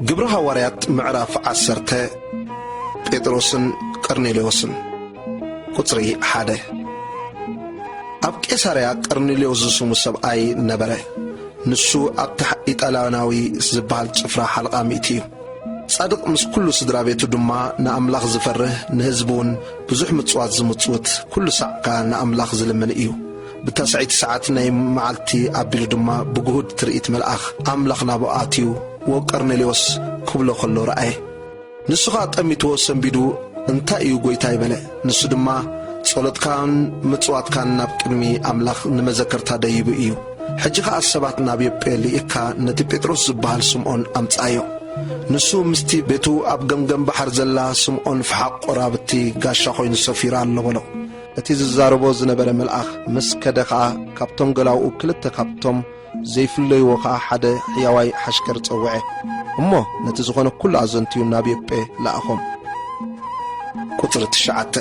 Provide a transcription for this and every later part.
ግብሪ ሃዋርያት ምዕራፍ ዓሰርተ። ጴጥሮስን ቀርኔሌዎስን። ቁጽሪ ሓደ። ኣብ ቄሳርያ ቀርኔሌዎስ ዝስሙ ሰብኣይ ነበረ። ንሱ ኣብቲ ሓ-፣ ኢጣልያናዊ ዝበሃል ጭፍራ ሓለቓ ሚእቲ እዩ። ጻድቕ ምስ ኩሉ ስድራ ቤቱ ድማ ንኣምላኽ ዝፈርህ፣ ንህዝቢ እውን ብዙሕ ምጽዋት ዝምጽውት፣ ኩሉ ሳዕ ከኣ ንኣምላኽ ዝልምን እዩ። ብታስዐይቲ ሰዓት ናይ መዓልቲ ኣቢሉ ድማ ብግሁድ ትርኢት መልኣኽ ኣምላኽ ናብኡ ኣትዩ፣ "ወ ቀርኔሌዎስ" ክብሎ ከሎ ረኣየ። ንሱ ኸኣ ጠሚትዎ ሰንቢዱ፣ "እንታይ እዩ ጐይታይ?" በለ። ንሱ ድማ፣ "ጸሎትካን ምጽዋትካን ናብ ቅድሚ ኣምላኽ ንመዘከርታ ደይቡ እዩ። ሕጂ ኸኣ ሰባት ናብ ዮጴ ልኢኽካ ነቲ ጴጥሮስ ዝበሃል ስምዖን ኣምጽኣዮ። ንሱ ምስቲ ቤቱ ኣብ ገምገም ባሕሪ ዘላ ስምዖን ፍሓቕ ቈራብቲ ጋሻ ኾይኑ ሰፊሩ ኣሎ" በሎ። እቲ ዝዛረቦ ዝነበረ መልኣኽ ምስ ከደ ኸኣ፣ ካብቶም ገላውኡ ክልተ ካብቶም ዘይፍለይዎ ኸኣ ሓደ ሕያዋይ ሓሽከር ጸውዐ። እሞ ነቲ ዝኾነ ኩሉ ኣዘንትዩ ናብ ዮጴ ለኣኾም። ቁጽሪ ትሽዓተ።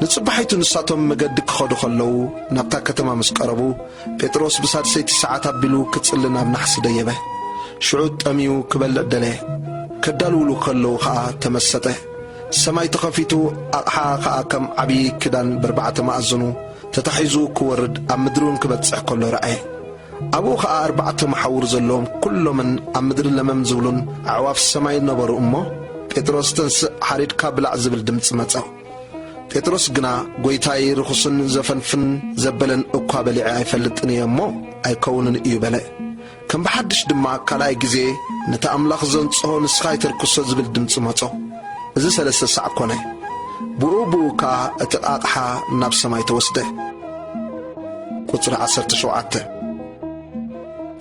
ንጽባሒቱ ንሳቶም መገዲ ክኸዱ ኸለዉ፣ ናብታ ከተማ ምስ ቀረቡ፣ ጴጥሮስ ብሳድሰይቲ ሰዓት ኣቢሉ ክጽሊ ናብ ናሕሲ ደየበ። ሽዑ ጠምዩ ክበልዕ ደለየ። ከዳልውሉ ከለዉ ኸኣ ተመሰጠ። ሰማይ ተኸፊቱ፣ ኣቕሓ ኸኣ ከም ዓብዪ ክዳን በርባዕተ መኣዝኑ ተታሒዙ ክወርድ፣ ኣብ ምድሪ እውን ክበጽሕ ከሎ ረኣየ። ኣብኡ ኸኣ ኣርባዕተ መሓውር ዘለዎም፣ ኩሎምን ኣብ ምድሪ ለመም ዝብሉን ኣዕዋፍ ሰማይ ነበሩ እሞ፣ "ጴጥሮስ ተንስእ፣ ሓሪድካ ብላዕ" ዝብል ድምጺ መጸ። ጴጥሮስ ግና፣ "ጐይታይ፣ ርኹስን ዘፈንፍን ዘበለን እኳ በሊዐ ኣይፈልጥን እየ እሞ፣ ኣይከውንን እዩ" በለ። ከም ብሓድሽ ድማ ካልኣይ ግዜ፣ "ነቲ ኣምላኽ ዘንጽሆ ንስኻ ኣይተርክሶ" ዝብል ድምጺ መጾ። እዚ ሰለስተ ሳዕ ኮነ። ብኡ ብኡ ከኣ እቲ ኣቕሓ ናብ ሰማይ ተወስደ። ቁጽሪ ዓሰርተ ሸውዓተ።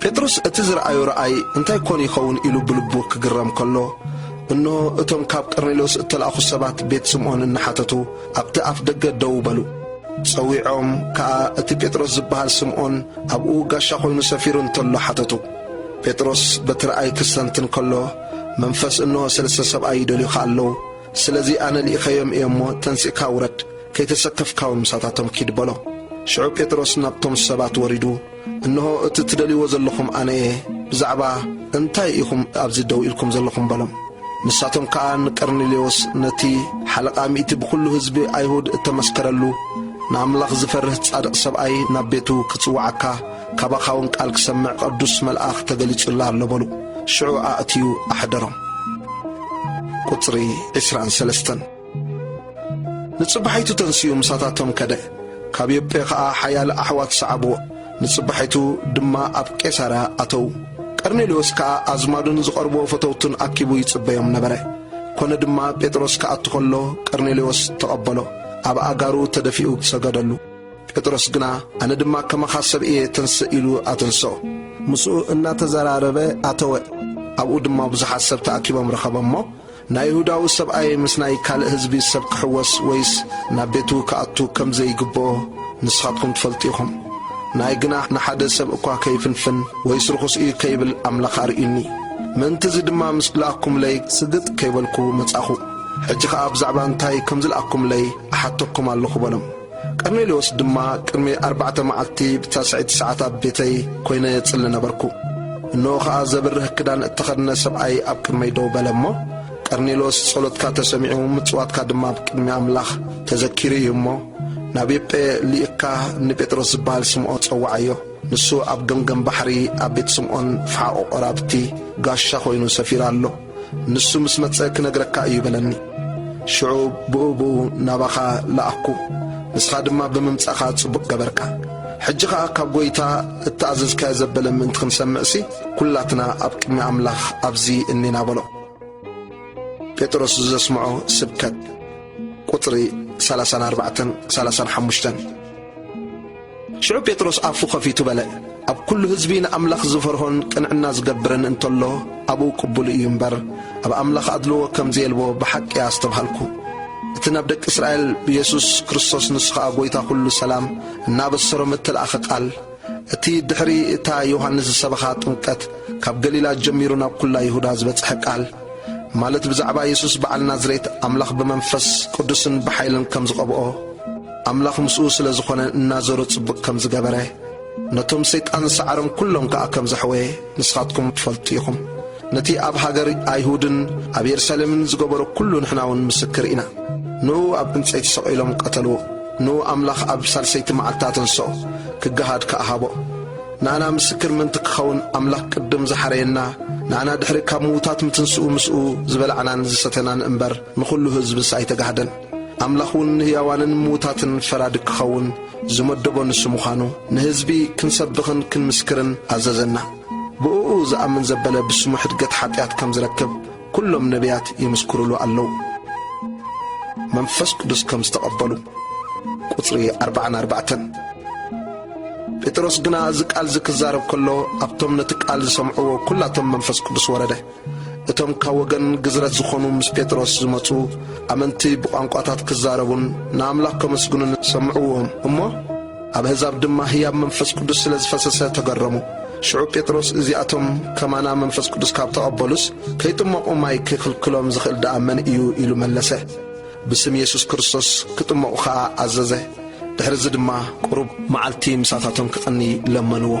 ጴጥሮስ እቲ ዝረኣዮ ረኣይ እንታይ ኮን ይኸውን ኢሉ ብልቡ ክግረም ከሎ፣ እንሆ እቶም ካብ ቀርኔሌዎስ እተላእኹ ሰባት ቤት ስምዖን እናሓተቱ ኣብቲ ኣፍ ደገ ደው በሉ። ጸዊዖም ከኣ እቲ ጴጥሮስ ዝበሃል ስምዖን ኣብኡ ጋሻ ኮይኑ ሰፊሩ እንተሎ ሓተቱ። ጴጥሮስ በቲ ረኣይ ክስተንትን ከሎ፣ መንፈስ እንሆ ሰለስተ ሰብኣይ ይደልዩኻ ኣለዉ፣ ስለዚ ኣነ ልኢኸዮም እየ እሞ ተንሲእካ ውረድ፣ ከይተሰከፍካ እውን ምሳታቶም ኪድ በሎ። ሽዑ ጴጥሮስ ናብቶም ሰባት ወሪዱ፣ እንሆ እቲ ትደልይዎ ዘለኹም ኣነ እየ፣ ብዛዕባ እንታይ ኢኹም ኣብዚ ደው ኢልኩም ዘለኹም በሎም። ንሳቶም ከኣ ንቀርኔሌዎስ ነቲ ሓለቓ ሚእቲ ብኹሉ ህዝቢ ኣይሁድ እተመስከረሉ፣ ንኣምላኽ ዝፈርህ ጻድቕ ሰብኣይ ናብ ቤቱ ክጽውዓካ፣ ካባኻ እውን ቃል ክሰምዕ ቅዱስ መልኣኽ ተገሊጹላ ኣሎ በሉ። ሽዑ ኣእትዩ ኣሕደሮም። ቁጽሪ ዕስራን ሰለስተን። ንጽባሒቱ ተንሲኡ ምሳታቶም ከደ። ካብ ዮጴ ኸኣ ሓያለ ኣሕዋት ሰዓብዎ። ንጽባሒቱ ድማ ኣብ ቄሳርያ ኣተዉ። ቀርኔሌዎስ ከኣ ኣዝማዱን ዝቐርብዎ ፈተውቱን ኣኪቡ ይጽበዮም ነበረ። ኮነ ድማ ጴጥሮስ ክኣቱ ኸሎ ቀርኔሌዎስ ተቐበሎ፣ ኣብ ኣእጋሩ ተደፊኡ ሰገደሉ። ጴጥሮስ ግና፣ "ኣነ ድማ ከማኻ ሰብ እየ፣ ተንስእ" ኢሉ ኣተንስኦ። ምስኡ እናተዘራረበ ኣተወ። ኣብኡ ድማ ብዙሓት ሰብ ተኣኪቦም ረኸበ እሞ፣ "ናይ ይሁዳዊ ሰብኣይ ምስ ናይ ካልእ ህዝቢ ሰብ ክሕወስ ወይስ ናብ ቤቱ ክኣቱ ከም ዘይግብኦ ንስኻትኩም ትፈልጡ ኢኹም። ንኣይ ግና ንሓደ ሰብ እኳ ከይፍንፍን ወይስ ርኹስ እዩ ከይብል ኣምላኽ ኣርእዩኒ። ምእንቲ እዚ ድማ ምስ ለኣኩምለይ ስግጥ ከይበልኩ መጻኹ። ሕጂ ኸኣ ብዛዕባ እንታይ ከም ዝለኣኩምለይ እሓተኩም ኣለኹ" በሎም። ቀርኔሌዎስ ድማ ቅድሚ ኣርባዕተ መዓልቲ ብታስዐይቲ ሰዓት ኣብ ቤተይ ኮይነ እጽሊ ነበርኩ። እንሆ ኸኣ ዘብርህ ክዳን እተኸድነ ሰብኣይ ኣብ ቅድመይ ደው በለ እሞ፣ "ቀርኔሌዎስ፣ ጸሎትካ ተሰሚዑ፣ ምጽዋትካ ድማ ኣብ ቅድሚ ኣምላኽ ተዘኪሩ እዩ እሞ፣ ናብ ዮጴ ልኢኽካ ንጴጥሮስ ዝበሃል ስምዖን ጸውዓዮ። ንሱ ኣብ ገምገም ባሕሪ ኣብ ቤት ስምዖን ፍሓቑ ቆራብቲ ጋሻ ኮይኑ ሰፊሩ ኣሎ። ንሱ ምስ መጸ ክነግረካ እዩ" በለኒ። ሽዑ ብኡ ብኡ ናባኻ ለኣኩ፣ ንስኻ ድማ ብምምጻኻ ጽቡቕ ገበርካ። ሕጂ ኸኣ ካብ ጐይታ እተኣዘዝካዮ ዘበለ ምእንቲ ክንሰምዕሲ፣ ኵላትና ኣብ ቅድሚ ኣምላኽ ኣብዚ እኔና በሎ። ጴጥሮስ ዘስምዖ ስብከት። ቁጽሪ ሰላሳን ኣርባዕተን ሰላሳን ሓሙሽተን። ሽዑ ጴጥሮስ ኣፉ ኸፊቱ በለ፣ ኣብ ኩሉ ህዝቢ ንኣምላኽ ዝፈርሆን ቅንዕና ዝገብርን እንተሎ፣ ኣብኡ ቅቡል እዩ እምበር፣ ኣብ ኣምላኽ ኣድልዎ ከም ዘየልቦ ብሓቂ ኣስተብሃልኩ። እቲ ናብ ደቂ እስራኤል ብየሱስ ክርስቶስ፣ ንሱ ኸኣ ጐይታ ኩሉ ሰላም፣ እናበሰሮም እተለኣኸ ቃል፣ እቲ ድሕሪ እታ ዮሃንስ ዝሰበኻ ጥምቀት ካብ ገሊላ ጀሚሩ ናብ ኵላ ይሁዳ ዝበጽሐ ቃል፣ ማለት ብዛዕባ የሱስ በዓል ናዝሬት፣ ኣምላኽ ብመንፈስ ቅዱስን ብሓይልን ከም ዝቐብኦ፣ ኣምላኽ ምስኡ ስለ ዝኾነ እናዞረ ጽቡቕ ከም ዝገበረ፣ ነቶም ሰይጣን ዝሰዓሮም ኵሎም ከኣ ከም ዘሕወየ ንስኻትኩም ትፈልጡ ኢኹም። ነቲ ኣብ ሃገር ኣይሁድን ኣብ የሩሳሌምን ዝገበሮ ኩሉ ንሕና እውን ምስክር ኢና። ንኡ ኣብ ዕንጸይቲ ሰቒሎም ቀተልዎ። ንኡ ኣምላኽ ኣብ ሳልሰይቲ መዓልታ ተንስኦ፣ ክገሃድ ከኣ ሃቦ። ንኣና ምስክር ምእንቲ ክኸውን ኣምላኽ ቅድም ዝሓረየና፣ ንኣና ድሕሪ ካብ ምዉታት ምትንስኡ ምስኡ ዝበላዕናን ዝሰተናን እምበር፣ ንኹሉ ህዝብስ ኣይተጋህደን። ኣምላኽ እውን ንህያዋንን ምዉታትን ፈራዲ ክኸውን ዝመደቦ ንሱ ምዃኑ፣ ንህዝቢ ክንሰብኽን ክንምስክርን ኣዘዘና። ብእኡ ዝኣምን ዘበለ ብስሙ ሕድገት ሓጢኣት ከም ዝረክብ ኩሎም ነቢያት ይምስክሩሉ ኣለዉ። መንፈስ ቅዱስ ከም ዝተቐበሉ። ቁጽሪ ኣርባዓን ኣርባዕተን። ጴጥሮስ ግና እዚ ቃል እዚ ክዛረብ ከሎ፣ ኣብቶም ነቲ ቃል ዝሰምዕዎ ኩላቶም መንፈስ ቅዱስ ወረደ። እቶም ካብ ወገን ግዝረት ዝኾኑ ምስ ጴጥሮስ ዝመጹ ኣመንቲ ብቋንቋታት ክዛረቡን ንኣምላኽ ከመስግኑን ሰምዕዎም እሞ፣ ኣብ ኣህዛብ ድማ ህያብ መንፈስ ቅዱስ ስለ ዝፈሰሰ ተገረሙ። ሽዑ ጴጥሮስ፣ እዚኣቶም ከማና መንፈስ ቅዱስ ካብ ተቐበሉስ፣ ከይጥመቑ ማይ ክኽልክሎም ዝኽእል ደኣ መን እዩ? ኢሉ መለሰ። ብስም የሱስ ክርስቶስ ክጥመቑ ኸኣ ኣዘዘ። ድሕርዚ ድማ ቁሩብ መዓልቲ ምሳኻቶም ክቐኒ ለመንዎ።